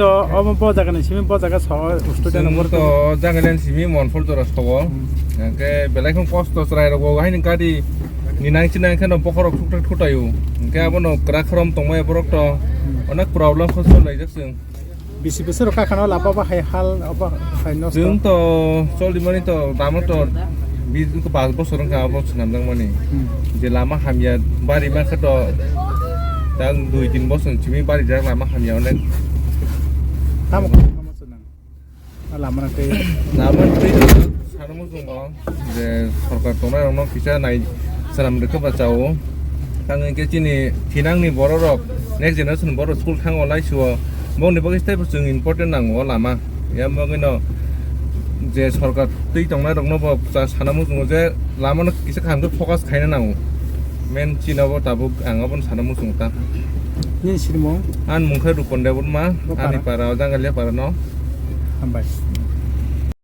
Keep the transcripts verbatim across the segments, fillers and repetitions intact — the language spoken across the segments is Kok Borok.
To omo bo jaga ni simi bo jaga so student Chwng bo to jaga ni simi Monpur jora sogo. Hmm. Hwnkhe belai khong kosto chwrai rok bo haini gari ni nang chinang khe no bokhorok thukthak thutaio. Hwnkhe abono kwrak khrom tongmaya borok to Hmm. onek problem kho chwng laijak chwng. Bisi bisi rok kakhano lapa ba hai hal ba hai nosto. Chwng to choli mani to lama to bi ko pas bosor wngkha abo swnamjakmani. Hmm. Je lama hamya bari mankha to tang dui tin bosor simi barijak lama hamya onek. Tamo ko tamo swnam. Lama na tei. Lama tei sana muchungo je sorkar tongnai rokno kisa nai swnam rwkha ba chao. Tang hwnkhe chini thinangni bororok next generation borok school thango laisuo. Bongni bagwi teibo chwng important nango o lama. Yang bagwino je sorkar twi tongnai rokno bo cha sana muchungo je lama no kisa kaham khe focus khaina nango. Men china bo tabuk ang abono sana muchungo ta. Nini sinimung? An mungkha Rupon Debbarma, Bo ani para. Para o Jangalia para no. Hambai.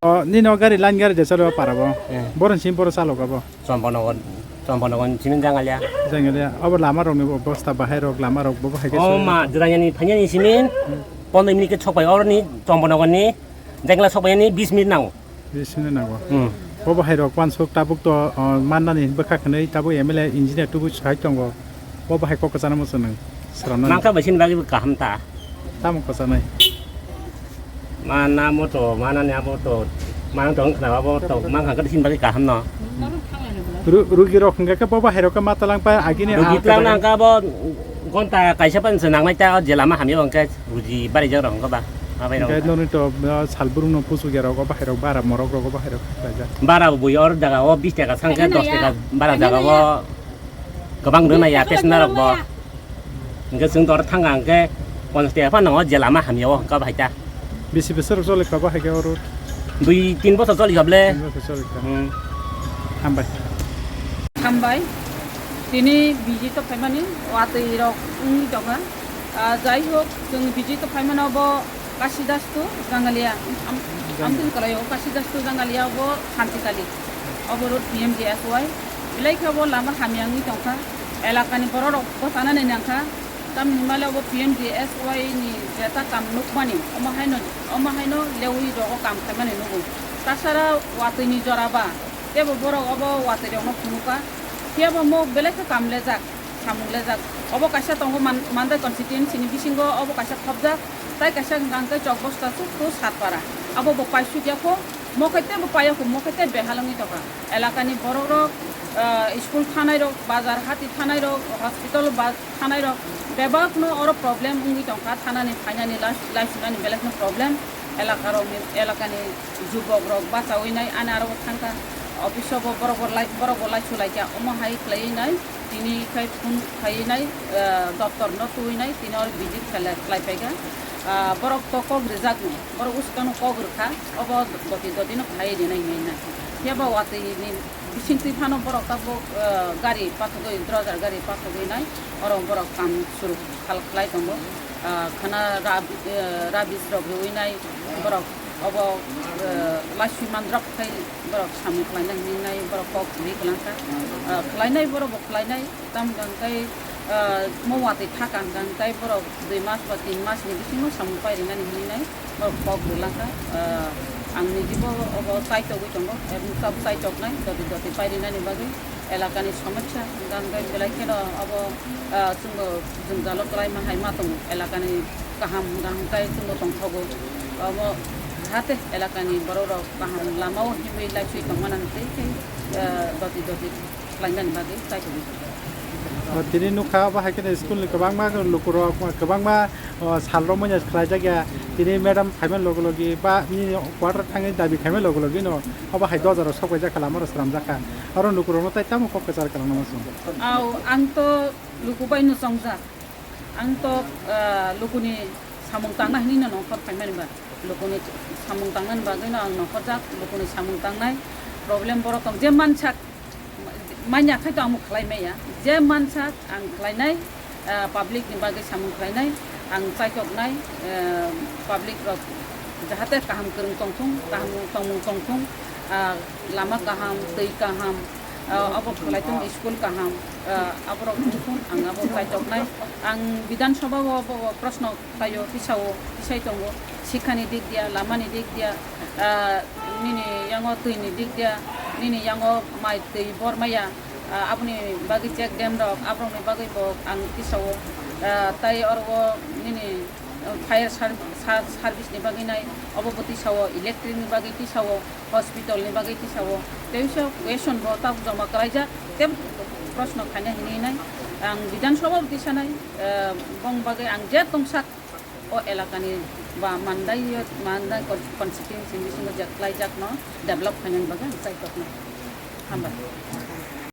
O, nini o gari line gari je chalo para bo. Eh. Boron sim boro chalo gabo. Chomponogon, Chomponogon simi Jangalia. Jangalia, abo lama rokni bo-, bosta bahai rok, lama rok bo bahai khe O swi. Ma, jurayani phanyani simi, Hmm. pondro minute ke chokbai oroni, Chomponogon ni, Jangla chokbai ni bis minute nango. Bis minute nango. Hmm. Bo bahai rok wansuk tabuk to, o, mannani bwkha khnwi tabuk M L A engineer tubu sai tongo. Bo bahai kok kwchana muchung nang sramnani. Mangkha bai sini bagwi kaham ta. Tamo kwchanai. Mana moto, mana ni abo to, mana to wngkha abo to, mangkha khe sini bagwi kaham no. Ru-, rugi rok hwnkha khe bo bahai rok khe ma talang pai agini Rugi tlang nang ka bo gonta kaisa pan se nangnai ta o je lama hamya hwnkhe rugi bari jak rok hwnkha ba. Abai rok. Hwnkhe noni to, uh, sal brung no pusu ya rok o bahai rok bara morok rok o bahai rok khlai jak. Bara bui or jaga o bis taka sang khe dos taka bara jaga o. Kwbang rwna ya, pesna rok bo. Hwnkhe chwng dor thanga hwnkhe ponchas taka phano o je lama hamya o hwnkha bahai ta. Bisi bisi rok choli kha bahai khe o road? Dui tin bochor choli kha ble. Tin bochor choli kha. Hmm. Hambai. Hambai. Tini visit o phaimani watwi rok wngwi tongkha. Ah, jai hok, chwng visit o phaimano bo Kasidastu Jangalia, am-, Jang- amtwng kwlaio Kasidastu Jangalia bo Shanti Kali. Obo road P M G S Y. Belai khe bo lama hamya wngwi tongkha. Elakani borok rok bo tanani nangkha. Tamni hwnba le obo P M G S Y ni jeta kam nukmani, omo haino, omo haino lewi rogo kam khaimani nugo. Tasara watwi ni jora ba, tebo borok obo watwi rokno phunukha. Phiya bo mo belai khe kam lejak, samung lejak. Obo kaisa tongo Man-, Mandai constituency ni bisingo obo kaisa khopjak. Tai kaisa hwnkha hwnkhe Chokbosta chuktu Satpara. Abo bo paisuk ya kho, mo khe tei bo paiya kho, mo khe tei behal wngwi tongkha. Elakani borok rok, ah, school thanai rok, bazar hati thanai rok, hospital ba thanai rok, bebak no oro problem wngwi tongkha, thanani phainani, lai-, laisunani belai no problem. Elaka rokni, elakani jubok rok bachawi nai, ani aro bo thangkha office o bo borok bo lai-, borok bo laisu laikha, omo hai khlaiwi nai. Tini khai phone khai nai, ah, doptor no twi nai, tini oro visit khlai, khlai phaikha. Ah, borok to kok rijak ni, borok uskano kok rwkha, obo doti doti no khai rinai hinwi nai. Phiya ba watwi ni bising twi phano borok tabuk, ah, gari pathogwi, drojar gari pathogwi nai, oro borok kam suru khal-, khlai tongo. Ah, khana rab-, ah, rabis rok rwi nai, borok obo, ah, laiswi mandrak khai borok samung khlaina hinwi nai, borok kok ri kwlangkha. Ah, khlainai borok bo khlainai. Tamo hwnkhe, ah, mo watwi thaka hwnkhe borok dui mas ba tin mas ni bisingo samung pairinani hinwi nai borok kok rwlangkha. Ah, ang nijibo obo chaitogwi tongo, eboni tabuk chaitoknai doti doti pairinani bagwi elakani somosya hwnkhe belai kheno obo, ah, chwngbo jwngjalo kwlaima hai ma tongo elakani kaham hwnkhe chwngbo tongthogo. Omo jahate elakani borok rok kaham lamao himwi laiswi tongmani tei tei, ah, doti doti khlainani bagwi chaitogwi tongo. O, tini nukha, obo hai kheno school ni kwbangma lukurok, kwbangma, o, sal romwi no khlaijak ya. Tini madam phaimani logi logi ba nini quarter thangwi dabi khaimani logi logi no obo hai doja rok sok paijak kha, lama rok swnamjak kha. Oro lukurok no tai tamo kok kwchar kwlangma chwng. Au, ang to luku bai no chongjak. Ang to, ah, lukuni samung tangna hinwi no nongkhor phaimani ba. Lukuni samung tangnani bagwi no ang nongkhorjak, lukuni samung tangnai problem borok tong je mansak. Manya khai to ang bo khlai maya. Je mansak ang khlainai, ah, public ni bagwi samung khlainai, ang chaitoknai, ah, public rok jahate kaham kwrwng tongthung, kaham tongmung tongthung, ah, lama kaham, twi kaham, Ah, abo khlai tong school kaham, ah, aborok tong tong ang abo khlai toknai. Ang Bidhan Sabha o bo proshno khlaio, tisao, tisai tongo, sikhani dik dia, lamani dik dia, ah, nini yango twi ni dik dia, nini yango mai twi bor maya, ah, aboni bagwi check dam rok, aborokni bagwi bo ang tisao, ah, tai oro o nini, ah, fire serv-, ser-, service ni bagwi nai, obo bo tisao, electric ni bagwi tisao, hospital ni bagwi tisao, tei uaisa question bo tabuk joma kwlaijak, tei proshno khaina hinwi nai, ang Bidhan Sabha o tisanai, ah, bong bagwi ang je tongsak, o elakani ba Mandai, Mandai constituency bisingo je khlaijakno develop khainani bagwi ang chaitokno. Hambai.